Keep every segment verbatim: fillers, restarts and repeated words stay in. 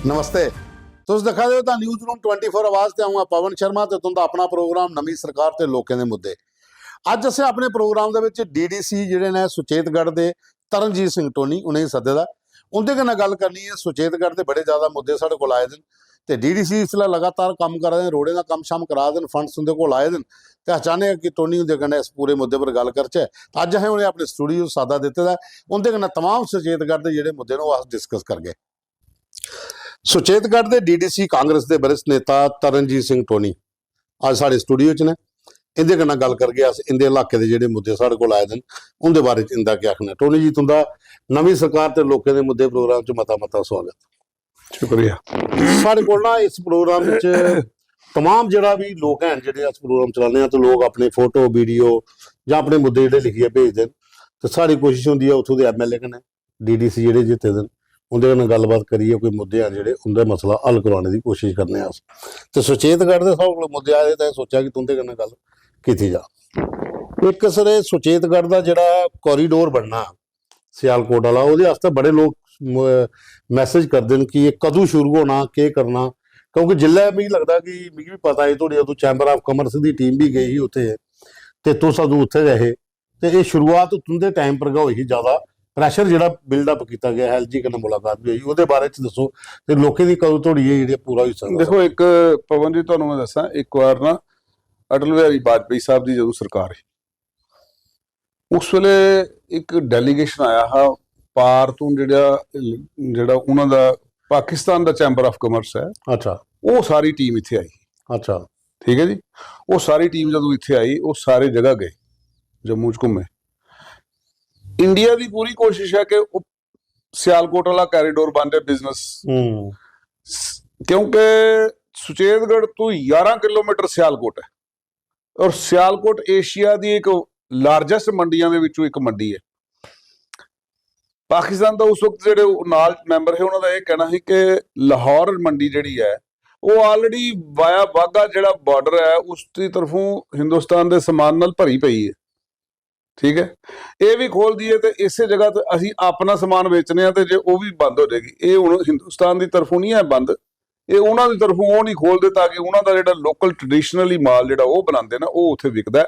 नमस्ते। तुस दिक्खा दे ओ दा न्यूज़ रूम ट्वेंटी फ़ोर आवाज ते अ'ऊं आं पवन शर्मा ते तुं'दा अपना प्रोग्राम नमीं सरकार ते लोकें दे मुद्दे। अज्ज असें अपने प्रोग्राम दे ਵਿੱਚ ਡੀਡੀਸੀ ਜਿਹੜੇ ਨੇ ਸੁਚੇਤਗੜ੍ਹ ਦੇ, ਤਰਨਜੀਤ ਸਿੰਘ ਟੋਨੀ, उ'नेंगी सद्दे दा। उं'दे कन्नै गल्ल करनी ऐ। सुचेतगढ़ दे बड़े ज्यादा मुद्दे साढ़े कोल आए दे न ते ਡੀਡੀਸੀ इसलै लगातार कम्म करा दे न, रोड़ें दा कम्म शम्म करा दे न, फंड्स उं'दे कोल आए दे न। ते अस चाह्न्ने आं कि टोनी हुंदे कन्नै इस पूरे मुद्दे पर गल्ल करचै। ते अज्ज असें उ'नें अपने स्टूडियो साद्दा दित्ते दा ऐ, उं'दे कन्नै तमाम सुचेतगढ़ दे जेह्ड़े मुद्दे न ओह् अस डिस्कस करगे। सुचेतगढ़ दे ਡੀਡੀਸੀ कांग्रेस दे वरिष्ठ नेता तरनजीत सिंह टोनी अज्ज साढ़े स्टूडियो च ने। इं'दे कन्नै गल्ल करगे अस, इं'दे इलाके दे जेह्ड़े मुद्दे साढ़े कोल आए दे न उं'दे बारे च इं'दा केह् आखना ऐ। टोनी जी, तुं'दा नमीं सरकार ते लोकें दे मुद्दे प्रोग्राम च मता मता स्वागत। शुक्रिया। साढ़े कोल ना इस प्रोग्राम च तमाम जेह्ड़ा बी लोक हैन जेह्ड़े अस प्रोग्राम चलाने आं ते लोक अपने फोटो वीडियो जां अपने मुद्दे जेह्ड़े लिखियै भेजदे न ते साढ़ी कोशिश होंदी ऐ उत्थूं दे एमएलए कन्नै, ਡੀਡੀਸੀ जेह्ड़े जित्ते दे न उं'दे कन्नै गल्लबात करियै कोई मुद्दे हैन जेह्ड़े उं'दा मसला हल करोआने दी कोशिश करने आं अस। ते सुचेतगढ़ दे साढ़े कोल मुद्दे आए दे ते असें सोचेआ कि तुं'दे कन्नै गल्ल कीती जा। इक सर एह् सुचेतगढ़ दा जेह्ड़ा कोरिडोर बनना सियालकोट आह्ला, ओह्दे आस्तै बड़े लोक मैसेज करदे न कि एह् कदूं शुरू होना, केह् करना। क्योंकि जिसलै मिगी लगदा कि मिगी बी पता ऐ थोह्ड़ी, अदूं चैम्बर ऑफ कॉमर्स दी टीम बी गेई ही उत्थै ते तुस अदूं उत्थै गै हे। ते एह् शुरुआत तुं'दे टाइम पर गै होई ही ज्यादा, प्रेशर जेह्ड़ा बिल्डअप कीता गेआ हा, एलजी कन्नै मुलाकात बी होई, ओह्दे बारे च दस्सो ते लोकें दी कदूं धोड़ी एह् जेह्ड़ा पूरा होई सकदा? देखो, इक पवन जी, ਤੁਹਾਨੂੰ ਮੈਂ ਦੱਸਾਂ, ਇੱਕ ਵਾਰ ਨਾ ਅਟਲ ਬਿਹਾਰੀ ਵਾਜਪੇਈ ਸਾਹਿਬ ਦੀ ਜਦੋਂ ਸਰਕਾਰ ਸੀ, ਉਸ ਵੇਲੇ ਇੱਕ ਡੈਲੀਗੇਸ਼ਨ ਆਇਆ ਹਾਂ ਪਾਰ ਤੋਂ, ਜਿਹੜਾ ਜਿਹੜਾ ਉਹਨਾਂ ਦਾ ਪਾਕਿਸਤਾਨ ਦਾ ਚੈਂਬਰ ਆਫ ਕਮਰਸ ਹੈ, अच्छा। ਉਹ ਸਾਰੀ ਟੀਮ ਇੱਥੇ ਆਈ। अच्छा। ਠੀਕ ਹੈ ਜੀ, ਉਹ ਸਾਰੀ ਟੀਮ ਜਦੋਂ ਇੱਥੇ ਆਈ, ਉਹ ਸਾਰੇ ਜਗ੍ਹਾ ਗਏ, ਜੰਮੂ ਚ ਘੁੰਮੇ। ਇੰਡੀਆ ਦੀ ਪੂਰੀ ਕੋਸ਼ਿਸ਼ ਹੈ ਕਿ ਉਹ ਸਿਆਲਕੋਟ ਵਾਲਾ ਕੋਰੀਡੋਰ ਬਣ ਜਾਏ, ਬਿਜ਼ਨਸ, हम्म। ਕਿਉਂਕਿ ਸੁਚੇਤਗੜ੍ਹ ਤੋਂ ਯਾਰਾਂ ਕਿਲੋਮੀਟਰ ਸਿਆਲਕੋਟ ਹੈ, ਔਰ ਸਿਆਲਕੋਟ ਏਸ਼ੀਆ ਦੀ ਇੱਕ ਲਾਰਜੈਸਟ ਮੰਡੀਆਂ ਦੇ ਵਿੱਚੋਂ ਇੱਕ ਮੰਡੀ ਹੈ। ਪਾਕਿਸਤਾਨ ਦਾ ਉਸ ਵਕਤ ਜਿਹੜੇ ਉਹ ਨਾਲ ਮੈਂਬਰ ਹੈ, ਉਹਨਾਂ ਦਾ ਇਹ ਕਹਿਣਾ ਸੀ ਕਿ ਲਾਹੌਰ ਮੰਡੀ ਜਿਹੜੀ ਹੈ, ਉਹ ਆਲਰੇਡੀ ਵਾਇਆ ਵਾਗਾ ਜਿਹੜਾ ਬਾਰਡਰ ਹੈ, ਉਸ ਦੀ ਤਰਫੋਂ ਹਿੰਦੁਸਤਾਨ ਦੇ ਸਮਾਨ ਨਾਲ ਭਰੀ ਪਈ ਹੈ। ਠੀਕ ਹੈ, ਇਹ ਵੀ ਖੋਲ ਦਈਏ ਤੇ ਇਸੇ ਜਗ੍ਹਾ ਤੇ ਅਸੀਂ ਆਪਣਾ ਸਮਾਨ ਵੇਚਨੇ ਆ ਤੇ ਜੇ ਉਹ ਵੀ ਬੰਦ ਹੋ ਜਾਏਗੀ। ਇਹ ਹੁਣ ਹਿੰਦੁਸਤਾਨ ਦੀ ਤਰਫੋਂ ਨਹੀਂ ਹੈ ਬੰਦ, ਇਹ ਉਹਨਾਂ ਦੀ ਤਰਫੋਂ ਉਹ ਨਹੀਂ ਖੋਲਦੇ ਤਾਂ ਕਿ ਉਹਨਾਂ ਦਾ ਜਿਹੜਾ ਲੋਕਲ ਟ੍ਰੈਡੀਸ਼ਨਲੀ ਮਾਲ ਜਿਹੜਾ ਉਹ ਬਣਾਉਂਦੇ ਨਾ, ਉਹ ਉੱਥੇ ਵਿਕਦਾ ਹੈ।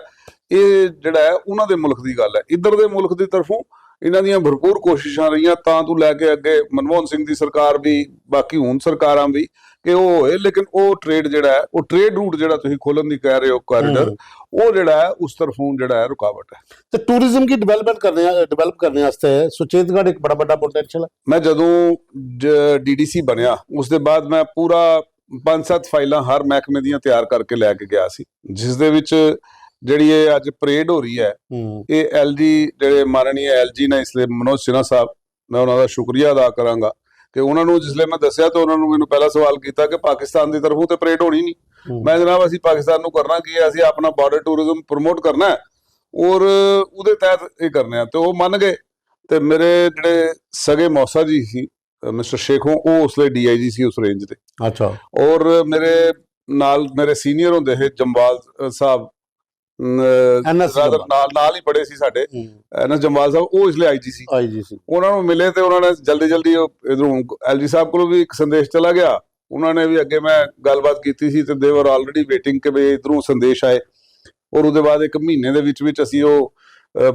ਇਹ ਜਿਹੜਾ ਹੈ ਉਹਨਾਂ ਦੇ ਮੁਲਕ ਦੀ ਗੱਲ ਹੈ। ਇੱਧਰ ਦੇ ਮੁਲਕ ਦੀ ਤਰਫੋਂ ਇਹਨਾਂ ਦੀਆਂ ਭਰਪੂਰ ਕੋਸ਼ਿਸ਼ਾਂ ਰਹੀਆਂ, ਤਾਂ ਤੋਂ ਲੈ ਕੇ ਅੱਗੇ ਮਨਮੋਹਨ ਸਿੰਘ ਦੀ ਸਰਕਾਰ ਵੀ, ਬਾਕੀ ਹੁਣ ਸਰਕਾਰਾਂ ਵੀ, ਕਿ ਉਹ ਹੋਏ, ਲੇਕਿਨ ਉਹ ਟ੍ਰੇਡ ਜਿਹੜਾ ਹੈ, ਉਹ ਟ੍ਰੇਡ ਰੂਟ ਜਿਹੜਾ ਤੁਸੀਂ ਖੋਲਣ ਦੀ ਕਹਿ ਰਹੇ ਹੋ, ਕੋਰੀਡੋਰ, हम्म। ਉਹ ਜਿਹੜਾ ਹੈ, ਉਸ ਤਰਫੋਂ ਜਿਹੜਾ ਹੈ, ਰੁਕਾਵਟ ਹੈ। तो टूरिज्म की डेवलपमेंट करने, डेवलप करने वास्ते सुचेतगढ़ एक बड़ा बड़ा पोटेंशियल है। ਮੈਂ ਜਦੋਂ ਡੀਡੀਸੀ ਬਣਿਆ, ਉਸ ਦੇ ਬਾਅਦ ਮੈਂ ਪੂਰਾ ਪੰਜ ਸੱਤ ਫਾਈਲਾਂ ਹਰ ਮਹਿਕਮੇ ਦੀਆਂ ਤਿਆਰ ਕਰਕੇ ਲੈ ਕੇ ਗਿਆ ਸੀ, ਜਿਸ ਦੇ ਵਿੱਚ ਜਿਹੜੀ ਇਹ ਅੱਜ ਪਰੇਡ ਹੋ ਰਹੀ ਹੈ, हम्म। ਇਹ ਐਲਜੀ, ਜਿਹੜੇ ਮਾਨਨੀय ਐਲਜੀ ਨੇ, ਇਸ ਲਈ ਮਨੋਜ ਸਿਨਹਾ ਸਾਹਿਬ, ਮੈਂ ਉਹਨਾਂ ਦਾ ਸ਼ੁਕਰੀਆ ਅਦਾ ਕਰਾਂਗਾ ਕਿ ਉਹਨਾਂ ਨੂੰ ਜਿਸ ਲਈ ਮੈਂ ਦੱਸਿਆ ਤਾਂ ਉਹਨਾਂ ਨੂੰ ਮੈਨੂੰ ਪਹਿਲਾ ਸਵਾਲ ਕੀਤਾ ਕਿ ਪਾਕਿਸਤਾਨ ਦੀ ਤਰਫੋਂ ਤੇ ਪਰੇਡ ਹੋਣੀ ਨਹੀਂ। हम्म। ਮੈਂ, ਜਨਾਬ, ਅਸੀਂ ਪਾਕਿਸਤਾਨ ਨੂੰ ਕਰਨਾ ਕੀ ਹੈ? ਅਸੀਂ ਆਪਣਾ ਬਾਰਡਰ ਟੂਰਿਜ਼ਮ ਪ੍ਰਮੋਟ ਕਰਨਾ ਹੈ ਔਰ ਉਹਦੇ ਤਹਿਤ ਇਹ ਕਰਨੇ ਆ। ਤੇ ਉਹ ਮੰਨ ਗਏ। ਤੇ ਮੇਰੇ ਜਿਹੜੇ ਸਗੇ ਮੌਸਾ ਜੀ ਸੀ, ਅ, ਮਿਸਟਰ ਸ਼ੇਖੋਂ, ਉਹ ਉਸ ਵੇਲੇ ਡੀਆਈਜੀ ਸੀ ਉਸ ਰੇਂਜ ਦੇ। अच्छा। ਔਰ ਮੇਰੇ ਨਾਲ ਮੇਰੇ ਸੀਨੀਅਰ ਹੁੰਦੇ ਸੀ ਜੰਬਾਲ, ਅ, ਸਾਹਿਬ, ਅਮ, ਐਨਐਸ rather ਜੰਬਾਲ। ਨਾਲ ਨਾਲ ਹੀ ਪੜ੍ਹੇ ਸੀ ਸਾਡੇ, हम्म। ਐਨਐਸ ਜੰਬਾਲ ਸਾਹਿਬ, ਉਹ ਇਸ ਲਈ ਆਈਜੀ ਸੀ। ਆਈਜੀ ਸੀ। ਉਹਨਾਂ ਨੂੰ ਮਿਲੇ ਤੇ ਉਹਨਾਂ ਨੇ ਜਲਦੀ ਜਲਦੀ, ਉਹ ਇਧਰੋਂ ਐਲਜੀ ਸਾਹਿਬ ਕੋਲੋਂ ਵੀ ਇੱਕ ਸੰਦੇਸ਼ ਚਲਾ ਗਿਆ, ਉਹਨਾਂ ਨੇ ਵੀ ਅੱਗੇ, ਮੈਂ ਗੱਲਬਾਤ ਕੀਤੀ ਸੀ ਤੇ they were already waiting ਕਿ ਵੀ ਇਧਰੋਂ ਸੰਦੇਸ਼ ਆਏ। ਔਰ ਉਹਦੇ ਬਾਅਦ ਇੱਕ ਮਹੀਨੇ ਦੇ ਵਿੱਚ ਵਿੱਚ ਅਸੀਂ ਉਹ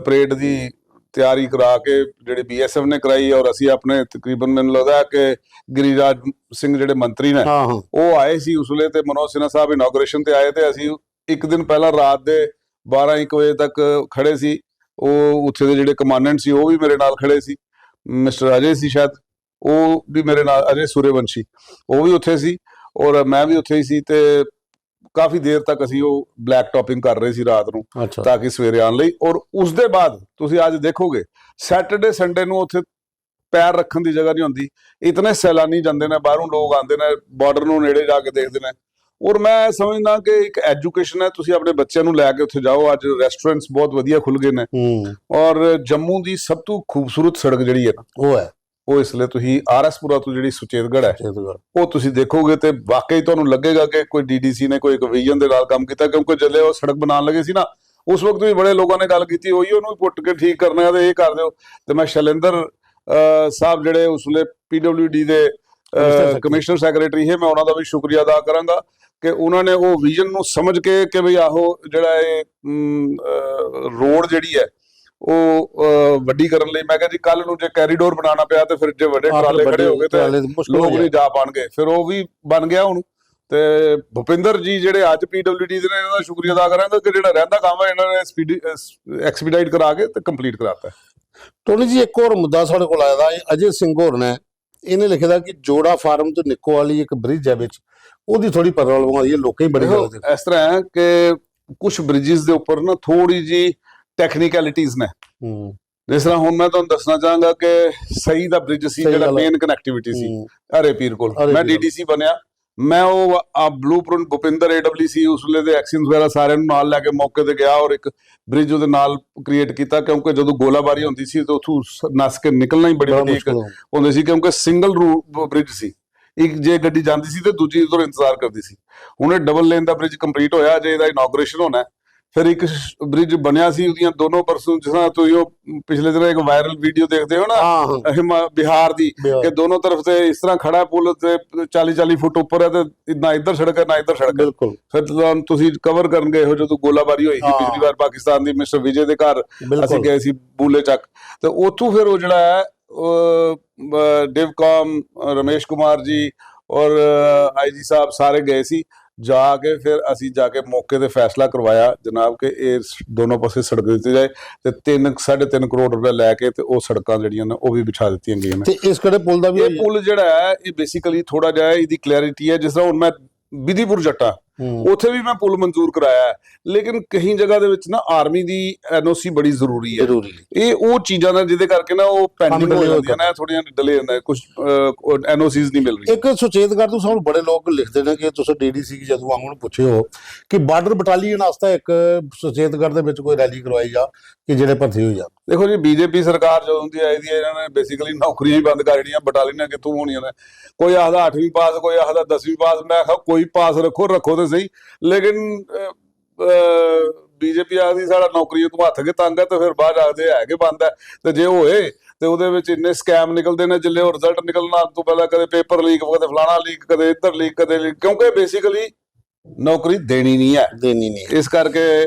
ਪਰੇਡ ਦੀ ਤਿਆਰੀ ਕਰਾ ਕੇ, ਜਿਹੜੀ ਬੀਐਸਐਫ ਨੇ ਕਰਾਈ, ਔਰ ਅਸੀਂ ਆਪਣੇ, ਤਕਰੀਬਨ ਮੈਨੂੰ ਲੱਗਦਾ ਕਿ ਗਿਰੀਰਾਜ ਸਿੰਘ ਜਿਹੜੇ ਮੰਤਰੀ ਨੇ, ਹਾਂ ਹਾਂ। ਉਹ ਆਏ ਸੀ ਉਸ ਵੇਲੇ, ਤੇ ਮਨੋਜ ਸਿਨਹਾ ਸਾਹਿਬ ਇਨੋਗ੍ਰੇਸ਼ਨ ਤੇ ਆਏ, ਤੇ ਅਸੀਂ ਇੱਕ ਦਿਨ ਪਹਿਲਾਂ ਰਾਤ ਦੇ ਬਾਰਾਂ ਇੱਕ ਵਜੇ ਤੱਕ ਖੜੇ ਸੀ। ਉਹ ਉੱਥੇ ਦੇ ਜਿਹੜੇ ਕਮਾਂਡੈਂਟ ਸੀ, ਉਹ ਵੀ ਮੇਰੇ ਨਾਲ ਖੜੇ ਸੀ, ਮਿਸਟਰ ਅਜੇ ਸੀ ਸ਼ਾਇਦ, ਉਹ ਵੀ ਮੇਰੇ ਨਾਲ, ਅਜੇ ਸੂਰਯਵੰਸ਼ੀ, ਉਹ ਵੀ ਉੱਥੇ ਸੀ, ਔਰ ਮੈਂ ਵੀ ਉੱਥੇ ਹੀ ਸੀ। ਤੇ ਕਾਫੀ ਦੇਰ ਤੱਕ ਅਸੀਂ ਉਹ ਬਲੈਕ ਟੌਪਿੰਗ ਕਰ ਰਹੇ ਸੀ ਰਾਤ ਨੂੰ, ਅੱਛਾ। ਤਾਂ ਕਿ ਸਵੇਰੇ ਆਉਣ ਲਈ। ਔਰ ਉਸ ਦੇ ਬਾਅਦ ਤੁਸੀਂ ਅੱਜ ਦੇਖੋਗੇ, ਸੈਟਰਡੇ ਸੰਡੇ ਨੂੰ ਉੱਥੇ ਪੈਰ ਰੱਖਣ ਦੀ ਜਗ੍ਹਾ ਨਹੀਂ ਹੁੰਦੀ। ਇਤਨੇ ਸੈਲਾਨੀ ਜਾਂਦੇ ਨੇ, ਬਾਹਰੋਂ ਲੋਕ ਆਉਂਦੇ ਨੇ, ਬਾਰਡਰ ਨੂੰ ਨੇੜੇ ਜਾ ਕੇ ਦੇਖਦੇ ਨੇ। ਔਰ ਮੈਂ ਸਮਝਦਾ ਕਿ ਇੱਕ ਐਜੂਕੇਸ਼ਨ ਹੈ, ਤੁਸੀਂ ਆਪਣੇ ਬੱਚਿਆਂ ਨੂੰ ਲੈ ਕੇ ਉੱਥੇ ਜਾਓ। ਅੱਜ ਰੈਸਟੋਰੈਂਟਸ ਬਹੁਤ ਵਧੀਆ ਖੁੱਲ ਗਏ ਨੇ, ਹੂੰ। ਔਰ ਜੰਮੂ ਦੀ ਸਭ ਤੋਂ ਖੂਬਸੂਰਤ ਸੜਕ ਜਿਹੜੀ ਹੈ ਨਾ, ਉਹ ਹੈ। ਉਹ ਇਸ ਲਈ ਤੁਸੀਂ ਆਰਐਸਪੁਰਾ ਤੋਂ ਜਿਹੜੀ ਸੁਚੇਤਗੜ੍ਹ ਹੈ, ਚੇਤਗੜ੍ਹ। ਉਹ ਤੁਸੀਂ ਦੇਖੋਗੇ ਤੇ ਵਾਕਈ ਤੁਹਾਨੂੰ ਲੱਗੇਗਾ ਕਿ ਕੋਈ ਡੀਡੀਸੀ ਨੇ ਕੋਈ ਇੱਕ ਵਿਜ਼ਨ ਦੇ ਨਾਲ ਕੰਮ ਕੀਤਾ, ਕਿਉਂਕਿ ਜਦੋਂ ਉਹ ਸੜਕ ਬਣਾਉਣ ਲੱਗੇ ਸੀ ਨਾ, ਉਸ ਵਕਤ ਵੀ ਬੜੇ ਲੋਕਾਂ ਨੇ ਗੱਲ ਕੀਤੀ, ਉਹੀ ਉਹਨੂੰ ਪੁੱਟ ਕੇ ਠੀਕ ਕਰਨਾ ਹੈ ਤੇ ਇਹ ਕਰ ਦਿਓ। ਤੇ ਮੈਂ ਸ਼ੈਲੇਂਦਰ, ਅਹ, ਸਾਹਿਬ, ਜਿਹੜੇ ਉਸ ਵੇਲੇ ਪੀਡਬਲਯੂਡੀ ਦੇ Commissioner secretary। ਕਮਿਸ਼ਨਰ ਸੈਕਟਰੀ ਹੈ, ਮੈਂ ਉਹਨਾਂ ਦਾ ਵੀ ਸ਼ੁਕਰੀਆ ਅਦਾ ਕਰਾਂਗਾ ਕਿ ਉਹਨਾਂ ਨੇ ਉਹ ਵਿਜ਼ਨ ਨੂੰ ਸਮਝ ਕੇ ਕਿ ਵੀ ਆਹੋ ਜਿਹੜਾ ਇਹ ਅਮ, ਅਹ, ਰੋਡ ਜਿਹੜੀ ਹੈ ਉਹ ਅਹ, ਵੱਡੀ ਕਰਨ ਲਈ, ਮੈਂ ਕਿਹਾ ਜੀ, ਕੱਲ ਨੂੰ ਜੇ ਕੈਰੀਡੋਰ ਬਣਾਉਣਾ ਪਿਆ ਤੇ ਫਿਰ ਜੇ ਵੱਡੇ ਆਹ, ਟਰਾਲੇ ਵੱਡੇ ਖੜੇ ਹੋ ਗਏ ਤੇ ਟਰਾਲੇ ਦੀ ਮੁਸ਼ਕਲ ਹੋ ਲੋਕ ਨਹੀਂ ਜਾਏ। ਜਾ ਪਾਣਗੇ। ਫਿਰ ਉਹ ਵੀ ਬਣ ਗਿਆ ਹੁਣ। ਤੇ ਭੁਪਿੰਦਰ ਜੀ ਜਿਹੜੇ ਅੱਜ ਪੀਡਬਲਯੂਡੀ ਦੇ ਨੇ, ਇਹਨਾਂ ਦਾ ਸ਼ੁਕਰੀਆ ਅਦਾ ਕਰਾਂਗਾ ਕਿ ਜਿਹੜਾ ਰਹਿੰਦਾ ਕੰਮ ਹੈ, ਇਹਨਾਂ ਨੇ ਸਪੀਡੀ ਐਕਸਪੀਡਾਈਟ ਕਰਾ ਕੇ ਤੇ ਕੰਪਲੀਟ ਕਰਾਤਾ। ਟੋਨੀ ਜੀ, ਇੱਕ ਹੋਰ ਮੁੱਦਾ ਸਾਡੇ ਕੋਲ ਆਇਆ ਦਾ, ਅਜੇ ਸਿੰਘ ਹੋਰਾਂ ਨੇ, ਇਹਨੇ ਲਿਖਿਆ ਦਾ ਕਿ ਜੋੜਾ ਫਾਰਮ ਤੋਂ ਨਿੱਕੋ ਵਾਲੀ ਇੱਕ ਬ੍ਰਿਜ ਹੈ ਵਿੱਚ, ਉਹਦੀ ਥੋੜੀ ਪ੍ਰੋਬਲਮ ਆ ਰਹੀ ਹੈ, ਲੋਕਾਂ ਹੀ ਬੜੀ ਦੇਖੋ, ਜ਼ਿਆਦਾ ਇਸ ਤਰ੍ਹਾਂ ਹੈ ਕਿ ਕੁਝ ਬ੍ਰਿਜਸ ਦੇ ਉੱਪਰ ਨਾ ਥੋੜੀ ਜੀ ਟੈਕਨੀਕੈਲਿਟੀਜ਼ ਨੇ। ਹੂੰ ਜਿਸ ਤਰ੍ਹਾਂ ਹੁਣ ਮੈਂ ਤੁਹਾਨੂੰ ਦੱਸਣਾ ਚਾਹਾਂਗਾ ਕਿ ਸਹੀ ਦਾ ਬ੍ਰਿਜ ਸੀ, ਸਹੀ ਜਿਹੜਾ ਗੱਲ ਹੈ। ਮੇਨ ਕਨੈਕਟੀਵਿਟੀ ਸੀ ਹੂੰ। ਹਰੇਪੀਰ ਕੋਲ। ਹਰੇਪੀਰ ਮੈਂ ਕੋਲ। ਡੀਡੀਸੀ ਬਣਿਆ, ਮੈਂ ਉਹ ਆ ਬਲੂਪ੍ਰਿੰਟ, ਭੁਪਿੰਦਰ ਏਡਬਲਯੂਸੀ ਉਸ ਵੇਲੇ ਦੇ ਐਕਸੀਅਨਸ ਵਗੈਰਾ ਸਾਰਿਆਂ ਨੂੰ ਨਾਲ ਲੈ ਕੇ ਮੌਕੇ ਤੇ ਗਿਆ ਔਰ ਇੱਕ ਬ੍ਰਿਜ ਉਹਦੇ ਨਾਲ ਕ੍ਰੀਏਟ ਕੀਤਾ, ਕਿਉਂਕਿ ਜਦੋਂ ਗੋਲਾਬਾਰੀ ਹੁੰਦੀ ਸੀ ਤਾਂ ਉੱਥੋਂ ਸ- ਨੱਸ ਕੇ ਨਿਕਲਣਾ ਹੀ ਬੜੀ ਬੜਾ ਵੱਡੀ ਇੱਕ ਮੁਸ਼ਕਲ ਹੋ ਹੁੰਦੀ ਸੀ, ਕਿਉਂਕਿ ਸਿੰਗਲ ਰੂ ਬ੍ਰਿਜ ਸੀ। ਇੱਕ ਜੇ ਗੱਡੀ ਜਾਂਦੀ ਸੀ ਤੇ ਦੂਜੀ ਉਧਰ ਇੰਤਜ਼ਾਰ ਕਰਦੀ ਸੀ। ਹੁਣ ਇਹ ਡਬਲ ਲੇਨ ਦਾ ਬ੍ਰਿਜ ਕੰਪਲੀਟ ਹੋਇਆ, ਅਜੇ ਇਹਦਾ ਇਨੋਗਰੇਸ਼ਨ ਹੋਣਾ ਹੈ। ਫਿਰ ਇੱਕ ਬ੍ਰਿਜ ਬਣਿਆ ਸੀ, ਉਹਦੀਆਂ ਦੋਨੋਂ ਪਰਸਨ, ਜਿਸ ਤਰ੍ਹਾਂ ਤੁਸੀਂ ਉਹ ਪਿਛਲੇ ਦਿਨ ਇੱਕ ਵਾਇਰਲ ਵੀਡੀਓ ਦੇਖਦੇ ਹੋ ਨਾ, ਹਾਂ ਹਾਂ ਹਿਮਾ- ਬਿਹਾਰ ਦੀ, ਬਿਹਾਰ। ਕਿ ਦੋਨੋਂ ਤਰਫ ਤੇ ਇਸ ਤਰ੍ਹਾਂ ਖੜਾ ਹੈ, ਪੁਲ ਤੇ ਚਾਲੀ ਚਾਲੀ ਫੁੱਟ ਉੱਪਰ ਹੈ ਤੇ ਨਾ ਇੱਧਰ ਸੜਕ ਹੈ ਨਾ ਇੱਧਰ ਸੜਕ ਹੈ। ਬਿਲਕੁਲ। ਫਿਰ ਤੁਹਾਨੂੰ, ਤੁਸੀਂ ਕਵਰ ਕਰਨ ਗਏ ਹੋ ਜਦੋਂ ਗੋਲਾਬਾਰੀ ਹੋਈ ਸੀ ਹਾਂ। ਪਿਛਲੀ ਵਾਰ ਪਾਕਿਸਤਾਨ ਦੀ, ਮਿਸਟਰ ਵਿਜੇ ਦੇ ਘਰ ਅਸੀਂ ਬਿਲਕੁਲ। ਗਏ ਸੀ ਬੂਲੇ ਚੱਕ, ਤੇ ਉੱਥੋਂ ਫਿਰ ਉਹ ਜਿਹੜਾ ਹੈ, ਉਹ, ਅਹ, ਡਿਵਕਾਮ, ਰਮੇਸ਼ ਕੁਮਾਰ ਜੀ ਔਰ ਆਈਜੀ ਸਾਹਿਬ ਸਾਰੇ ਗਏ ਸੀ। ਜਾ ਕੇ ਫਿਰ ਅਸੀਂ ਜਾ ਕੇ ਮੌਕੇ ਤੇ ਫੈਸਲਾ ਕਰਵਾਇਆ ਜਨਾਬ ਕਿ ਇਹ ਸ- ਦੋਨੋਂ ਪਾਸੇ ਸੜਕ ਦਿੱਤੀ ਜਾਏ ਤੇ 3 3.5 ਕਰੋੜ ਰੁਪਏ ਲੈ ਕੇ ਤੇ ਉਹ ਸੜਕਾਂ ਜਿਹੜੀਆਂ ਨੇ ਉਹ ਵੀ ਵਿਛਾ ਦਿੱਤੀਆਂ ਗਈਆਂ ਨੇ। ਤੇ ਇਸ ਕੜੇ ਪੁਲ ਦਾ ਵੀ ਇਹ ਹੋਈ ਹੈ। ਪੁਲ ਜਿਹੜਾ ਹੈ, ਇਹ ਬੇਸਿਕਲੀ ਥੋੜਾ ਜਿਹਾ ਇਹਦੀ ਕਲੈਰਿਟੀ ਹੈ। ਜਿਸ ਤਰ੍ਹਾਂ ਹੁਣ ਮੈਂ ਬਿਧੀਪੁਰ ਜੱਟਾ, ਹੂੰ। ਉੱਥੇ ਵੀ ਮੈਂ ਪੁਲ ਮਨਜ਼ੂਰ ਕਰਾਇਆ ਹੈ, ਲੇਕਿਨ ਕਈ ਜਗ੍ਹਾ ਦੇ ਵਿੱਚ ਨਾ ਆਰਮੀ ਦੀ ਐਨਓਸੀ ਬੜੀ ਜ਼ਰੂਰੀ ਹੈ। ਜ਼ਰੂਰੀ। ਇਹ ਉਹ ਚੀਜ਼ਾਂ ਨੇ ਜਿਹਦੇ ਕਰਕੇ ਨਾ ਉਹ ਪੈਂਡਿੰਗ delay ਹੋ ਹੋ ਜਾਂਦੀਆਂ ਨੇ, ਥੋੜੀਆਂ ਡਿਲੇ ਹੁੰਦਾ ਹੈ, ਕੁਝ ਐਨਓਸੀਜ਼ ਨਹੀਂ ਮਿਲ ਰਹੀਆਂ। ਇੱਕ ਸੁਚੇਤਗੜ੍ਹ ਤੋਂ ਸਾਨੂੰ ਬੜੇ ਲੋਕ ਲਿਖਦੇ ਨੇ ਕਿ ਤੁਸੀਂ ਡੀਡੀਸੀ ਜਦੋਂ ਆਉਣ ਪੁੱਛੇ ਹੋ ਕਿ ਬਾਰਡਰ ਬਟਾਲੀਅਨ ਵਾਸਤੇ ਇੱਕ ਸੁਚੇਤਗੜ੍ਹ ਦੇ ਵਿੱਚ ਕੋਈ ਰੈਲੀ ਕਰਵਾਈ ਜਾ ਕਿ ਜਿਹੜੇ ਭਰਤੀ ਹੋਈ ਆ। ਦੇਖੋ ਜੀ, ਬੀਜੇਪੀ ਸਰਕਾਰ ਜਦੋਂ ਦੀ ਆਈ ਦੀ ਹੈ, ਇਹਨਾਂ ਨੇ ਬੇਸਿਕਲੀ ਨੌਕਰੀਆਂ ਹੀ ਬੰਦ ਕਰ ਛੱਡੀਆਂ, ਬਟਾਲੀਅਨਾਂ ਕਿੱਥੋਂ ਹੋਣੀਆਂ ਨੇ? ਕੋਈ ਆਖਦਾ ਅੱਠਵੀਂ ਪਾਸ, ਕੋਈ ਆਖਦਾ ਦਸਵੀਂ ਪਾਸ। ਮੈਂ ਆਖਿਆ ਕੋਈ ਪਾਸ ਰੱਖੋ, ਰੱਖੋ ਤੇ ਸਹੀ, ਲੇਕਿਨ ਬੀਜੇਪੀ ਆਖਦੀ ਸਾਡਾ ਨੌਕਰੀਆਂ ਤੋਂ ਹੱਥ ਕੇ ਤੰਗ ਹੈ, ਤੇ ਫਿਰ ਬਾਅਦ ਆਖਦੇ ਹੈ ਕਿ ਬੰਦ ਹੈ। ਤੇ ਜੇ ਹੋਏ ਤੇ ਉਹਦੇ ਵਿੱਚ ਇੰਨੇ ਸਕੈਮ ਨਿਕਲਦੇ ਨੇ, ਜਿੱਲੇ ਉਹ ਰਿਜ਼ਲਟ ਨਿਕਲਣਾ ਤੋਂ ਪਹਿਲਾਂ ਕਦੇ ਪੇਪਰ ਲੀਕ, ਕਦੇ ਫਲਾਣਾ ਲੀਕ, ਕਦੇ ਇੱਧਰ ਲੀਕ, ਕਦੇ ਲੀਕ, ਕਿਉਂਕਿ ਬੇਸਿਕਲੀ ਨੌਕਰੀ ਦੇਣੀ ਨਹੀਂ ਹੈ। ਦੇਣੀ ਨਹੀਂ। ਇਸ ਕਰਕੇ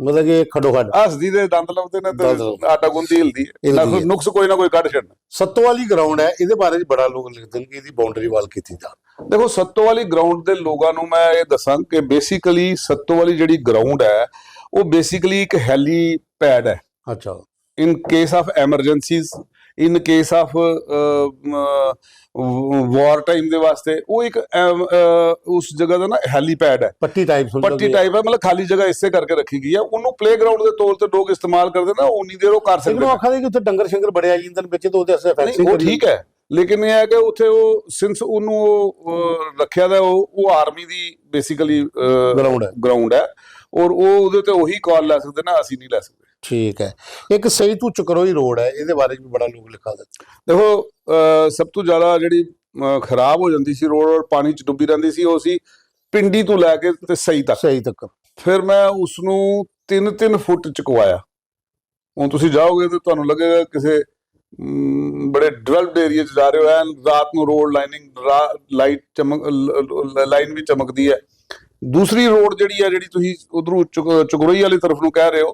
ਮਤਲਬ ਕਿ ਖੱਡੋ ਖੱਡ। ਹੱਸਦੀ ਦੇ ਦੰਦ ਲੱਭਦੇ ਨੇ ਤੇ ਦੰਦ ਲੱਭਦੇ। ਆਟਾ ਗੁੰਦੀ ਹਿਲਦੀ ਹੈ। ਹਿਲਦੀ ਨੁਕਸ- ਹੈ। ਨੁਕਸ ਕੋਈ ਨਾ ਕੋਈ ਕੱਢ ਛੱਡਣਾ। ਸੱਤੋ ਵਾਲੀ ਗਰਾਊਂਡ ਹੈ, ਇਹਦੇ ਬਾਰੇ ਚ ਬੜਾ ਲੋਕ ਲਿਖਦੇ ਨੇ ਕਿ ਇਹਦੀ ਬਾਉਂਡਰੀ ਵਾਲ ਕੀਤੀ ਜਾ। ਦੇਖੋ, ਸੱਤੋ ਵਾਲੀ ਗਰਾਊਂਡ ਦੇ ਲੋਕਾਂ ਨੂੰ ਮੈਂ ਇਹ ਦੱਸਾਂ ਕਿ ਬੇਸਿਕਲੀ ਸੱਤੋ ਵਾਲੀ ਜਿਹੜੀ ਗਰਾਊਂਡ ਹੈ, ਉਹ ਬੇਸਿਕਲੀ ਇੱਕ ਹੈਲੀਪੈਡ ਹੈ। ਅੱਛਾ। In case of emergencies, in case of ਵਾਰ ਟਾਈਮ ਦੇ ਵਾਸਤੇ ਉਹ ਇੱਕ ਐਮ- ਅਹ, ਉਸ ਜਗ੍ਹਾ ਦਾ ਨਾ ਹੈਲੀਪੈਡ ਹੈ। ਪੱਟੀ ਟਾਈਪ ਪੱਟੀ ਟਾਈਪ ਹੈ, ਮਤਲਬ ਖਾਲੀ ਜਗ੍ਹਾ ਇਸੇ ਕਰਕੇ ਰੱਖੀ ਗਈ ਹੈ। ਉਹਨੂੰ ਪਲੇਗਰਾਉਂਡ ਦੇ ਤੌਰ ਤੇ ਲੋਕ ਇਸਤੇਮਾਲ ਕਰਦੇ ਨਾ, ਉਨੀ ਦੇਰ ਉਹ ਕਰ ਸਕਦੇ ਲੇਕਿਨ ਉਹ ਆਖਦੇ ਕਿ ਉੱਥੇ ਡੰਗਰ ਸ਼ੰਗਰ ਬੜੇ ਆ ਜਾਂਦੇ ਨੇ ਵਿੱਚ, ਤੇ ਉਹਦੇ ਵਾਸਤੇ ਨਹੀਂ, ਫੈਂਸਿੰਗ ਉਹ ਠੀਕ ਹੈ, ਲੇਕਿਨ ਇਹ ਹੈ ਕਿ ਉੱਥੇ ਉਹ, since ਉਹਨੂੰ ਉਹ ਅਹ, ਰੱਖਿਆ ਦਾ, ਉਹ ਉਹ ਆਰਮੀ ਦੀ ਬੇਸਿਕਲੀ ਗਰਾਊਂਡ ਹੈ। ਗਰਾਊਂਡ ਹੈ, ਔਰ ਉਹ ਉਹਦੇ ਤੇ ਉਹੀ ਕਾਲ ਲੈ ਸਕਦੇ ਨਾ, ਅਸੀਂ ਨਹੀਂ ਲੈ ਸਕਦੇ। ਠੀਕ ਹੈ। ਇੱਕ ਸਹੀ ਤੋਂ ਚਕਰੋਈ ਰੋਡ ਹੈ, ਇਹਦੇ ਬਾਰੇ ਵੀ ਬੜਾ ਲੋਕ ਲਿਖਾ ਦਿੰਦੇ। ਦੇਖੋ, ਅਹ, ਸਭ ਤੋਂ ਜ਼ਿਆਦਾ ਜਿਹੜੀ ਅਹ, ਖਰਾਬ ਹੋ ਜਾਂਦੀ ਸੀ ਰੋਡ ਔਰ ਪਾਣੀ ਚ ਡੁੱਬੀ ਰਹਿੰਦੀ ਸੀ, ਉਹ ਸੀ ਪਿੰਡੀ ਤੋਂ ਲੈ ਕੇ ਤੇ ਸਹੀ ਤੱਕ। ਸਹੀ ਤੱਕ। ਫਿਰ ਮੈਂ ਉਸ ਨੂੰ 3 3 ਫੁੱਟ ਚੁਕਵਾਇਆ। ਹੁਣ ਤੁਸੀਂ ਜਾਓਗੇ ਤੇ ਤੁਹਾਨੂੰ ਲੱਗੇਗਾ ਕਿਸੇ ਅਮ, ਬੜੇ ਡਿਵੈਲਪਡ ਏਰੀਆ ਚ ਜਾ ਰਹੇ ਹੋ, ਐਨ ਰਾਤ ਨੂੰ ਰੋਡ ਲਾਈਨਿੰਗ, ਲਾਈਟ ਚਮਕ, ਲਾਈਨ ਵੀ ਚਮਕਦੀ ਹੈ। ਦੂਸਰੀ ਰੋਡ ਜਿਹੜੀ ਹੈ, ਜਿਹੜੀ ਤੁਸੀਂ ਉਧਰੋਂ ਚੁਕਰੋਈ ਵਾਲੀ ਤਰਫ ਨੂੰ ਕਹਿ ਰਹੇ ਹੋ,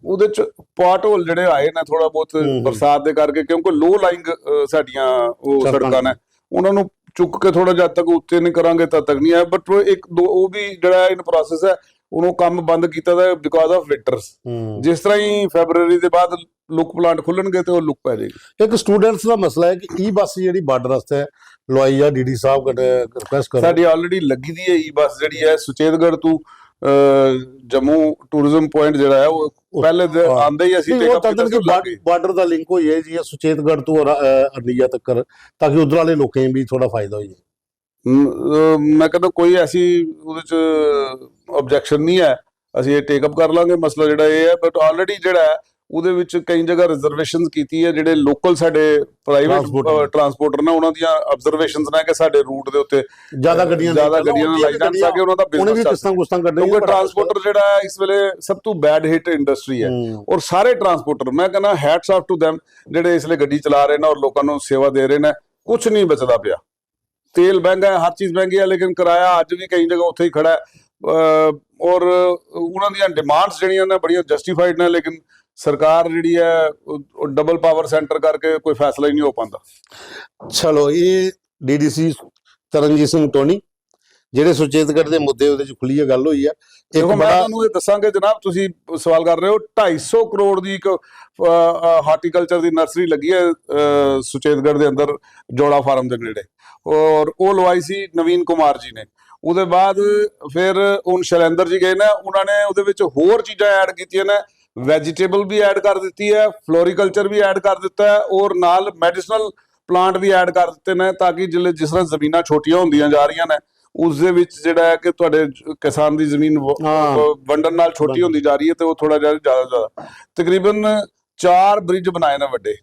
ਉਹਦੇ ਚ ਪਾਟ ਹੋਲ ਜਿਹੜੇ ਆਏ ਨੇ ਥੋੜਾ ਬਹੁਤ ਹੂੰ, ਹੂੰ। ਬਰਸਾਤ ਦੇ ਕਰਕੇ, ਕਿਉਂਕਿ ਲੋ ਲਾਈਂਗ ਸਾਡੀਆਂ ਉਹ ਸੜਕਾਂ ਸੜਕਾਂ ਨੇ, ਉਹਨਾਂ ਨੂੰ ਚੁੱਕ ਕੇ ਥੋੜਾ ਜਦ ਤੱਕ ਉੱਤੇ ਨਹੀਂ ਕਰਾਂਗੇ ਤਦ ਤੱਕ ਨਹੀਂ ਆਇਆ। ਬਟ ਇੱਕ ਦੋ ਉਹ ਵੀ ਜਿਹੜਾ ਇਨ ਪ੍ਰੋਸੈਸ ਹੈ, ਉਹਨੂੰ ਕੰਮ ਬੰਦ ਕੀਤਾ ਦਾ because of winters। ਹੂੰ। ਜਿਸ ਤਰ੍ਹਾਂ ਹੀ ਫੈਬਰੂਅਰੀ ਦੇ ਬਾਅਦ ਲੁੱਕ ਪਲਾਂਟ ਖੁੱਲਣਗੇ ਤੇ ਉਹ ਲੁੱਕ ਪੈ ਜਾਏਗੀ। ਇੱਕ ਸਟੂਡੈਂਟਸ ਦਾ ਮਸਲਾ ਹੈ ਕਿ ਈ ਬੱਸ ਜਿਹੜੀ ਬਾਰਡਰ ਵਾਸਤੇ ਲਵਾਈ ਆ, ਡੀਡੀ ਸਾਹਿਬ ਕੋਲ ਰਿਕੁਐਸਟ ਕਰੋ। ਸਾਡੀ ਆਲਰੇਡੀ ਲੱਗੀ ਦੀ ਹੈ ਈ ਬੱਸ ਜਿਹੜੀ ਹੈ, ਸੁਚੇਤਗੜ੍ਹ ਤੋਂ ਅਹ, ਜੰਮੂ ਟੂਰਿਜ਼ਮ ਪੁਆਇੰਟ ਜਿਹੜਾ ਹੈ, ਉਹ ਪਹਿਲੇ ਦੇ ਹਾਂ। ਆਂਦੇ ਹੀ ਅਸੀਂ ਨਹੀਂ, ਟੇਕ ਉਹ ਅਪ ਤਾਂ ਕੀਤਾ ਸੀ, ਕਿ ਉਹ ਲੱਗ ਗਈ। ਬਾਰਡਰ ਦਾ ਲਿੰਕ ਹੋਈ ਹੈ ਜੀ, ਸੁਚੇਤਗੜ੍ਹ ਤੋਂ ਅਰ- ਅ, ਅਰਨੀਆ ਤੱਕ, ਤਾਂ ਕਿ ਉਧਰ ਵਾਲੇ ਲੋਕਾਂ ਨੂੰ ਵੀ ਥੋੜਾ ਫਾਇਦਾ ਹੋ ਜਾਏ। ਮ- ਅਹ, ਮੈਂ ਕਹਿੰਦਾ ਕੋਈ ਐਸੀ ਉਹਦੇ ਚ ਆਬਜੈਕਸ਼ਨ ਨਹੀਂ ਹੈ, ਅਸੀਂ ਇਹ ਟੇਕ ਅਪ ਕਰ ਲਾਂਗੇ। ਮਸਲਾ ਜਿਹੜਾ ਇਹ ਹੈ, ਬਟ ਆਲਰੇਡੀ ਜਿਹੜਾ ਹੈ, ਉਹਦੇ ਵਿੱਚ ਕਈ ਜਗ੍ਹਾ ਰਿਜ਼ਰਵੇਸ਼ਨਸ ਕੀਤੀ ਹੈ, ਜਿਹੜੇ ਲੋਕਲ ਸਾਡੇ ਪ੍ਰਾਈਵੇਟ Transporter। ਟਰਾਂਸਪੋਰਟਰ ਨੇ, ਉਹਨਾਂ ਦੀਆਂ ਆਬਜ਼ਰਵੇਸ਼ਨਸ ਨੇ ਕਿ ਸਾਡੇ ਰੂਟ ਦੇ ਉੱਤੇ ਜ਼ਿਆਦਾ ਗੱਡੀਆਂ ਜ਼ਿਆਦਾ ਨਹੀਂ ਗੱਡੀਆਂ ਨਾਲ ਚੱਲਣਗੀਆਂ, ਲਾਈ ਜਾਣ, ਤਾਂ ਕਿ ਉਹਨਾਂ ਦਾ ਉਹਨੇ ਵੀ ਬਿਜ਼ਨਸ ਕਿਸ਼ਤਾਂ ਕੁਸ਼ਤਾਂ ਕੱਢਣੀਆਂ, ਕਿਉਂਕਿ ਬੜਾ ਟਰਾਂਸਪੋਰਟਰ ਜਿਹੜਾ ਹੈ, ਇਸ ਵੇਲੇ ਸਭ ਤੋਂ ਬੈਡ ਹਿੱਟ ਇੰਡਸਟਰੀ ਹੈ। ਹੂੰ। ਔਰ ਸਾਰੇ ਟਰਾਂਸਪੋਰਟਰ, ਮੈਂ ਕਹਿੰਦਾ, ਹੈਟਸ ਆਫ ਟੂ them, ਜਿਹੜੇ ਇਸ ਵੇਲੇ ਗੱਡੀ ਚਲਾ ਰਹੇ ਨੇ ਔਰ ਲੋਕਾਂ ਨੂੰ ਸੇਵਾ ਦੇ ਰਹੇ ਨੇ। ਕੁਝ ਨਹੀਂ ਬਚਦਾ ਪਿਆ। तेल मैंह्गा ऐ, हर चीज मैंह्गी ऐ, लेकिन कराया अज्ज बी केईं जगह उत्थै ही खड़ा ऐ। अ, और उ'नें दियां डिमांड्स जेह्ड़ियां न, बड़ियां जस्टिफाइड न, लेकिन सरकार जेह्ड़ी ऐ, ओह्, ओह् डबल पावर सेंटर करके कोई फैसला ही नहीं हो पांदा। चलो, ये डीडीसी तरनजीत सिंह टोनी, जेह्ड़े सुचेतगढ़ दे मुद्दे ओह्दे च खु'ल्लियै गल्ल होई ऐ। इक देखो, मैं बड़ा ਤੁਹਾਨੂੰ ਇਹ ਦੱਸਾਂਗੇ ਜਨਾਬ, ਤੁਸੀਂ ਸਵਾਲ ਕਰ ਰਹੇ ਹੋ, ढाई सौ करोड़ ਦੀ ਇੱਕ ਹਾਰਟੀਕਲਚਰ ਦੀ ਨਰਸਰੀ ਲੱਗੀ ਹੈ ਅ, ਸੁਚੇਤਗੜ੍ਹ ਦੇ ਅੰਦਰ, ਜੋੜਾ ਫਾਰਮ ਦੇ ਨੇੜੇ, ਔਰ ਉਹ ਲਵਾਈ ਸੀ ਨਵੀਨ ਕੁਮਾਰ ਜੀ ਨੇ। ਉਹਦੇ ਬਾਅਦ ਫਿਰ ਹੁਣ ਸ਼ੈਲੇਂਦਰ ਜੀ ਗਏ ਨੇ, ਉਹਨਾਂ ਨੇ ਉਹਦੇ ਵਿੱਚ ਹੋਰ ਚੀਜ਼ਾਂ ਐਡ ਕੀਤੀਆਂ ਨੇ, ਵੈਜੀਟੇਬਲ ਵੀ ਐਡ ਕਰ ਦਿੱਤੀ ਹੈ, ਫਲੋਰੀਕਲਚਰ ਵੀ ਐਡ ਕਰ ਦਿੱਤਾ ਹੈ, ਔਰ ਨਾਲ ਮੈਡੀਸਨਲ ਪਲਾਂਟ ਵੀ ਐਡ ਕਰ ਦਿੱਤੇ ਨੇ, ਤਾਂ ਕਿ ਜਿਲੇ ਜਿਸ ਤਰ੍ਹਾਂ ਜ਼ਮੀਨਾਂ ਛੋਟੀਆਂ ਹੁੰਦੀਆਂ ਜਾ ਰਹੀਆਂ ਨੇ, ਉਸ ਦੇ ਵਿੱਚ ਜਿਹੜਾ ਹੈ ਕਿ ਤੁਹਾਡੇ ਜ- ਕਿਸਾਨ ਦੀ ਜ਼ਮੀਨ ਵ- ਹਾਂ। ਵ- ਵੰਡਣ ਨਾਲ ਛੋਟੀ ਵੰਡ- ਹੁੰਦੀ ਜਾ ਰਹੀ ਹੈ, ਤੇ ਉਹ ਥੋੜਾ ਜਿਹਾ ਜ਼ਿਆਦਾ, ਜ਼ਿਆਦਾ, ਤਕਰੀਬਨ ਚਾਰ ਬ੍ਰਿਜ ਬਣਾਏ ਨੇ ਵੱਡੇ।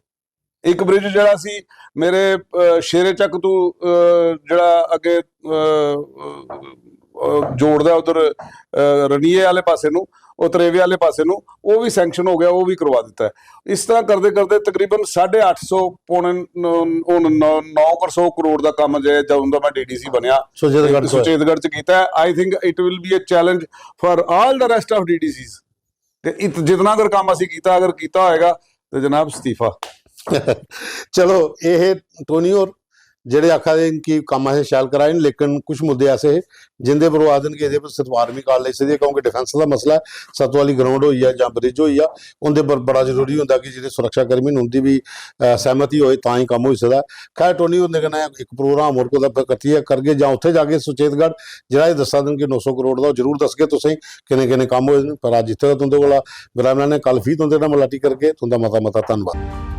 ਇੱਕ ਬ੍ਰਿਜ ਜਿਹੜਾ ਸੀ ਮੇਰੇ ਅ, ਸ਼ੇਰੇ ਚੱਕ ਤੋਂ ਅ, ਜਿਹੜਾ ਅੱਗੇ ਅ, ਅ, ਜੋੜਦਾ ਉਧਰ ਰਣੀਏ ਵਾਲੇ ਪਾਸੇ ਨੂੰ, ਉਹ ਤਰੇਵੇ ਵਾਲੇ ਪਾਸੇ ਨੂੰ, ਉਹ ਵੀ ਸੈਂਕਸ਼ਨ ਹੋ ਗਿਆ, ਉਹ ਵੀ ਕਰਵਾ ਦਿੱਤਾ ਹੈ। ਇਸ ਤਰ੍ਹਾਂ ਕਰਦੇ ਕਰਦੇ ਤਕਰੀਬਨ ਸਾਢੇ ਅੱਠ ਸੌ, ਪੌਣੇ ਨ- ਹੁਣ 900 ਕਰੋੜ ਦਾ ਕੰਮ ਜੇ ਜਦੋਂ ਦਾ ਮੈਂ ਡੀਡੀਸੀ ਬਣਿਆ, ਸੁਚੇਤਗੜ੍ਹ ਤੋਂ ਸੁਚੇਤਗੜ੍ਹ ਚ ਕੀਤਾ। I think it will be a challenge for all the rest of DDCs। ਤੇ ਇਤ- ਜਿਤਨਾ ਅਗਰ ਕੰਮ ਅਸੀਂ ਕੀਤਾ, ਅਗਰ ਕੀਤਾ ਹੋਏਗਾ, ਤੇ ਜਨਾਬ, ਅਸਤੀਫਾ। ਚਲੋ, ਇਹ ਟੋਨੀ ਔਰ ਜਿਹੜੇ ਆਖਾ ਦੇ ਕਿ ਕੰਮ ਹੈ ਸ਼ੈਲ ਕਰਾਏ ਨੇ, ਲੇਕਿਨ ਕੁਝ ਮੁੱਦੇ ਐਸੇ ਹੈ ਜਿੰਦੇ ਪਰ ਉਹ ਆਖਦੇ ਨੇ ਕਿ ਇਹਦੇ ਪਰ ਸਿਰਫ ਆਰਮੀ ਕਾਲ ਲਈ ਸਹੀ ਹੈ, ਕਿਉਂਕਿ ਡਿਫੈਂਸ ਦਾ ਮਸਲਾ ਹੈ। ਸੱਤ ਵਾਲੀ ਗਰਾਊਂਡ ਹੋਈ ਆ ਜਾਂ ਬ੍ਰਿਜ ਹੋਈ ਆ, ਉਹਦੇ ਪਰ ਬੜਾ ਜ਼ਰੂਰੀ ਹੁੰਦਾ ਕਿ ਜਿਹੜੇ ਸੁਰੱਖਿਆ ਕਰਮੀ ਨੂੰ ਉਹਦੀ ਵੀ ਅਹ, ਸਹਿਮਤੀ ਹੋਏ, ਤਾਂ ਹੀ ਕੰਮ ਹੋਈ ਸਕਦਾ। ਖੈਰ, ਟੋਨੀ ਉਹਦੇ ਕन्नै ਇੱਕ ਪ੍ਰੋਗਰਾਮ ਹੋਰ ਕੋਲ ਇਕੱਠੀ ਹੈ ਕਰਕੇ ਜਾਂ ਉੱਥੇ ਜਾ ਕੇ ਸੁਚੇਤਗੜ੍ਹ ਜਿਹੜਾ ਇਹ ਦੱਸਾ ਦੇਣ ਕਿ 900 ਕਰੋੜ ਦਾ, ਉਹ ਜ਼ਰੂਰ ਦੱਸ ਕੇ ਤੁਸੀਂ ਕਿੰਨੇ ਕਿੰਨੇ ਕੰਮ ਹੋਏ ਨੇ। ਪਰ ਅੱਜ ਇੱਥੇ ਦਾ तुं'दे कोला विराम लैने, कल फ्ही तुं'दे कन्नै मुलाटी करगे। तुं'दा मता मता धन्नवाद।